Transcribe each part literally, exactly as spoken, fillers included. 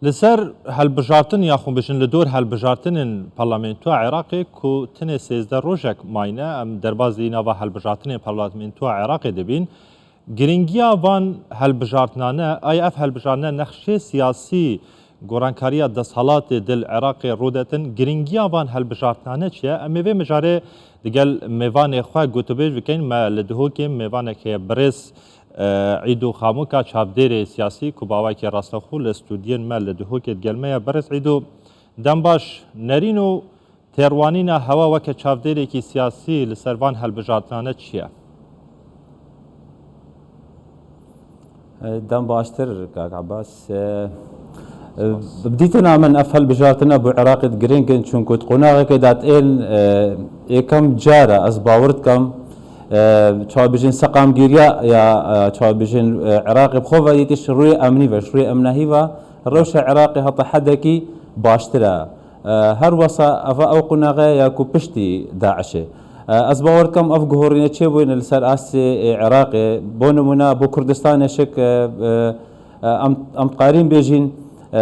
Li ser helbijartin, yaxwe bijin li dor helbijartinên Parlamentoya Iraqê ku tenê sêzdeh rojek mayne, em derbazî nava helbijartinên Parlamentoya Iraqê dibîn. Giringiya van helbijartinane, ay ev helbijartine nexşê siyasî, gorankariya desthilatê di li Iraqê rûdetin, giringiya van helbijartinane çi ye? Em ê vê mijarê digel mêvanê xwe gotûbêj bikin. Me li Dihokê mêvanek heye, birêz, e, Îdo Xamuka, çavdêrê siyasî ku bi awayekî rastexû li stûdyên me li Dihokê digel me ye. Birêz Îdo, dem baş. Nerîn û têrwanîna hewa weke çavdêrekî siyasî li ser van helbijartinane çi ye? Dem baştir, kak Abbas. E, e, bi dîtina min ev helbijartine bo Iraqê giring in, çunku di qonaxekê de tên, e, êkem car e, ez bawer dikim, e, çawa bijin seqamgîriya ya, e, çawa bijin, e, Iraqê bi xwe ve yê tişt rûyê emnî ve, ji rûyê emnehî ve, rewşa Iraqê heta hedekî baştir e. E, her wesa eva ew qunaxe ya ku piştî DAIŞê. E, ez bawer dikim ev guhorîne çêbûyîne li ser astê, e, Iraqê. Bo nimûne, bo Kurdistanê şik, e, e, e, em, em dikarîn bêjîn, e,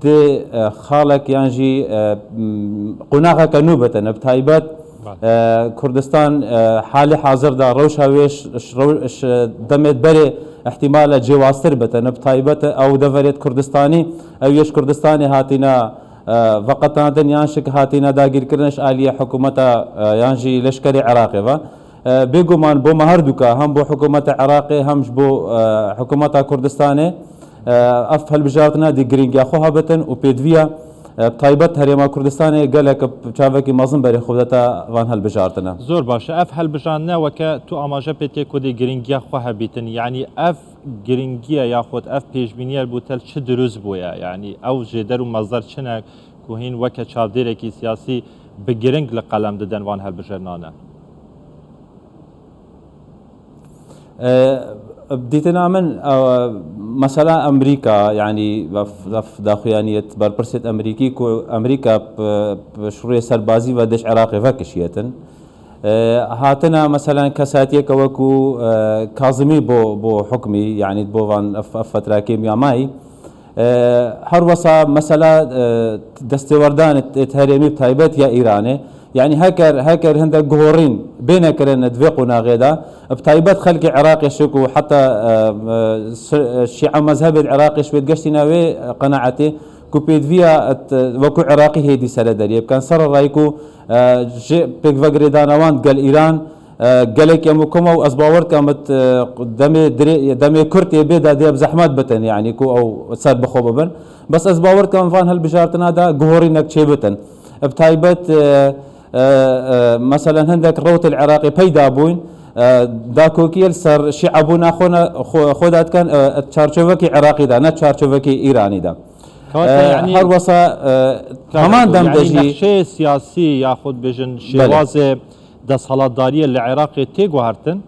dê, e, xalek yan jî, e, m, qunaxeke nû bitine. Bi taybet, Bale. e, Kurdistan, e, halê hazir de rewşa wê ş-, ş-, rew-, ş-, demê berê ihtimale cêwaztir bitine. Bi taybet ew deverêt Kurdistanî, ew yê ji Kurdistanê hatîne, e, veqetandin yan şik hatîne dagîrkirin ji aliyê hikûmeta, e, yan jî leşkerê Iraqê ve. E, bêguman bo me herduka, hem bo hikûmeta Iraqê hem ji bo, e, hikûmeta Kurdistanê, e, ev hilbijartina dê giringiya xwe hebitin û pêdiviya, e, bi taybet Herêma Kurdistanê gelek bi çavekî mezin berê xwe bidete van hilbijartina. Zor baş e. Ev hilbijartine weke tu amaje pê dikê ku dê giringiya xwe hebîtin. Yanî ev giringiye yaxud ev pêşbîniye bo te li çi dirust bûye? Yanî ew jêder û mezder çi ne ku hîn weke çavdêrekî siyasî bi giring li qelem didin van hilbijartinane? E, bi dîtina min, e, mesela Amerîka, yanî ev, ev daxuyaniyet berpirsêt Amerîkî ku Amerîka bi, bi şirûyê serbazî ve dê ji Iraqê vekişiyetin. E, hatine, meselen, kesatiyeke wekû, e, Kazimî bo, bo hukmî, yanî bo van ev, ev fetra kêmî ya mayî. E, her wesa mesela, e, destêwerdanê ê herêmî bi taybet ya Îranê. Yanî heker, heker hindek guhorîn bêne kirin di vê qonaxê de, bi taybet xelkê Iraqê şik û heta, e, e, si-, e, şîa mezhebê di Iraqê ji wê digeştîne wê qenaetê ku pêdiviya et, wekû Iraqî hêdî sere deriyê bikin. Sererayî ku, e, ji pêkvegirêdana wan digel Îran, e, gelek ye mukim e û ez bawer dikim, e, demê dirê-, demê kurt ê bê de dê bi zehmet bitin, yanî ku ew ser bi xwe bibin. Bes ez bawer dikim van hilbijartina de guhorînek çêbitin. Bi taybet, e, e, e, meselen hindek rewtê li Iraqê peyda bûn, e, dakokiyê li ser şîabûna xwe ne, xwe, xwe de dikin, e, çarçovekî Iraqî de, ne çarçovekî Îranî de. Kewata, E, yanî, her wesa, e, Kewata, heman dem de yanî jî nexşeyê siyasî yaxud bêjin Belê. şêwazê desthilatdariyê li Iraqê tê guhertin?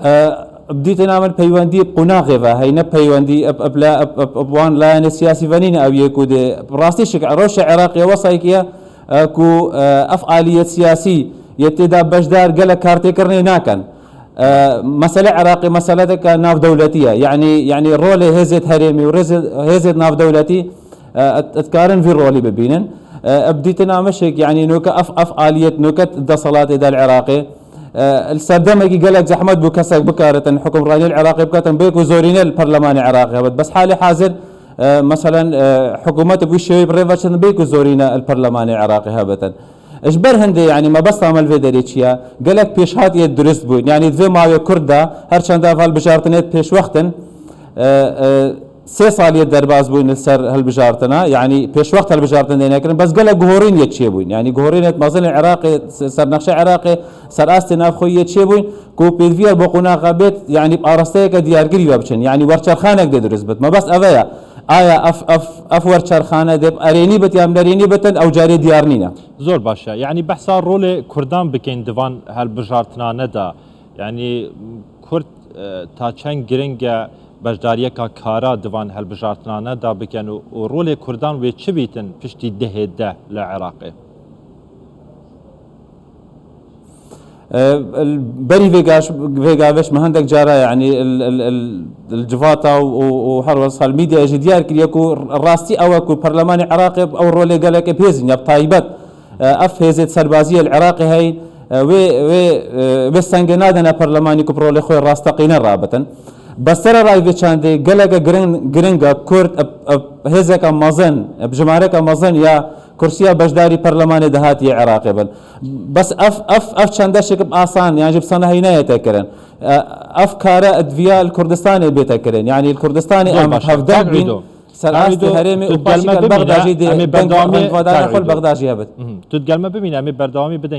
E, bi dîtina min peywendî bi qonaxê ve heye, ne peywendî eb, eb, la, eb, eb, eb wan layanê siyasî ve nîne ew yê ku dê. Rastî şik, rewşa Iraqê wesayekî ye, e, ku, e, ev aliyet siyasî yê tê de beşdar gelek kartêkirinê nakin. E, mesele Iraqê meseleteke navdewletî ye. Yanî, yanî rolê hêzêt herêmî û rêzê-, hêzêt navdewletî, e, et, etkarin vî rolî bibînin. E, bi dîtina min şik, yanî noke ev, ev aliyet noke desthilatê de li Iraqê, e, li serdemekî gelek zehmet bû kesek bikaritin hukimraniyê li Iraqê biketin, bê ku zorîne li perlemanê Iraqê hebit. Bes halê hazir, e, meselen, e, hikûmet bi wî şêweyî bi rê ve çin, bê ku zorîne li perlemanê Iraqê hebitin. Ji ber hindê, yanî mebesta me li vê derê çi ye? Gelek pêşhatiyê dirust bûn. Yanî di vê mawê kurt de, her çend ev hilbijartinê pêşwext in, e, e, sê saliyê derbas bûn li ser hilbijartina, yanî pêşwext hilbijartin dê nekirin, bes gelek guhorîn yê çêbûn. Yanî guhorînêt mezin li Iraqê, se-, ser nexşa Iraqê, ser astê navxweyî yê çêbûn, ku pêdiviya bo qonaxa bêt, yanî bi arasteyeke diyargirî ve biçin. Yanî werçerxanek dê dirust bit. Mebest ev e ya. Aya ev, ev, ev werçerxane dê bi erênî bit ya bi nerênî bitin, ew carê diyar nîne. Zor baş e. Yanî behsa rolê Kurdan bikeyn di van helbijartinane de. Yanî Kurd, e, ta çend giring e beşdariyeka kara di van helbijartinane de bikin û, û rolê Kurdan wê çi bîtin piştî dehê de li Iraqê? E, el-, berî vê gaş-, vê gavê ji me hindek cara, yanî el, el, el, el civata û, û, û her wesa li medya jî diyar kiriye ku rastî ew e ku Perlemanê Iraqê ew rolê gelekê bi hêz in, ya bi taybet, e, ev hêzê serbaziyê li Iraqê heyî, e, wê, wê, e, wê sengê nadine perlemanî ku bi rolê xwe rasteqîne rabitin. Bes sererayî vê çendê geleke giring, giring e Kurd, e, e, hêzeke mezin, e, bi jimareke mezin ya kursiya beşdarî perlemanê dihatiye Iraqê bin. Bes ev, ev, ev çendeşek bi asan, yan jî bi sanahî neyete kirin. E, ev kare diviya li Kurdistanê bête kirin. Yanî li Kurdistanê Zor em baş e. hevdeh Kak bin Îdo. ser Kak astê Îdo, herêmê tu û di gel me paşî bimîne, Bexda jî dê em ê deng berdewamê, bendvadana Kak xwe li Îdo. Bexda jî hebit. Mhm. Tu di gel me bimîne, em ê berdewamî bidin